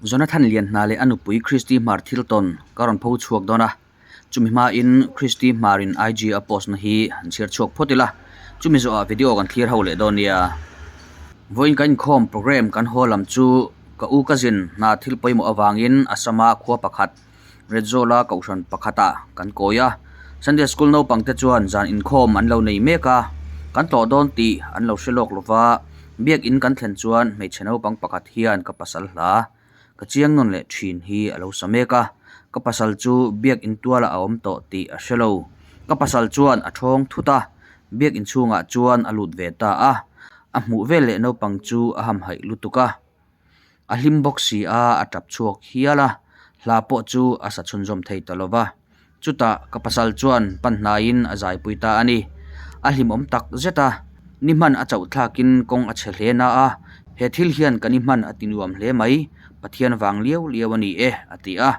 Jonathan Lianhna leh a nupui Christy Hmar thil tawn ka rawn pho chhuak dawn a, chumi hmain Christy Hmarin IG a post na hi han chhiar chhuak phawt ila, chumi zawhah video kan thlir ho leh dawn nia. Vawiin kan inkhawm program kan haw lam chu ka u cousin hna thil pawimawh avangin Assam-a khua pakhat Redzawla kohhran pakhatah kan kawi a, Sunday School naupangte chuan zan inkhawm an lo nei mek a, kan tlawh dawn tih an lo hre lawk lova, biakin kan thlen chuan hmeichhe naupang pakhat hian ka pasal hla ka chiang nawn leh thin hi a lo sa mek a, ka pasal chu biakin tualah a awm tawh tih a hre lo. Ka pasal chuan a thawng thut a, biakin chhungah chuan a lut ve ta a, a hmuh vel leh naupang chu a hamhaih lutuk a. A hlim bawk si a, a tap chhuak hial a, hla pawh chu a sa chhunzawm thei ta lo va. Chutah ka pasal chuan pan hnaiin a zaipui ta a ni. A hlimawm tak zet a, ni hman a chauh thlakin kawng a chhe hle na a, he thil hian ka ni hman a ti nuam hle mai, Pathian vang liau liau a ni e, a ti a.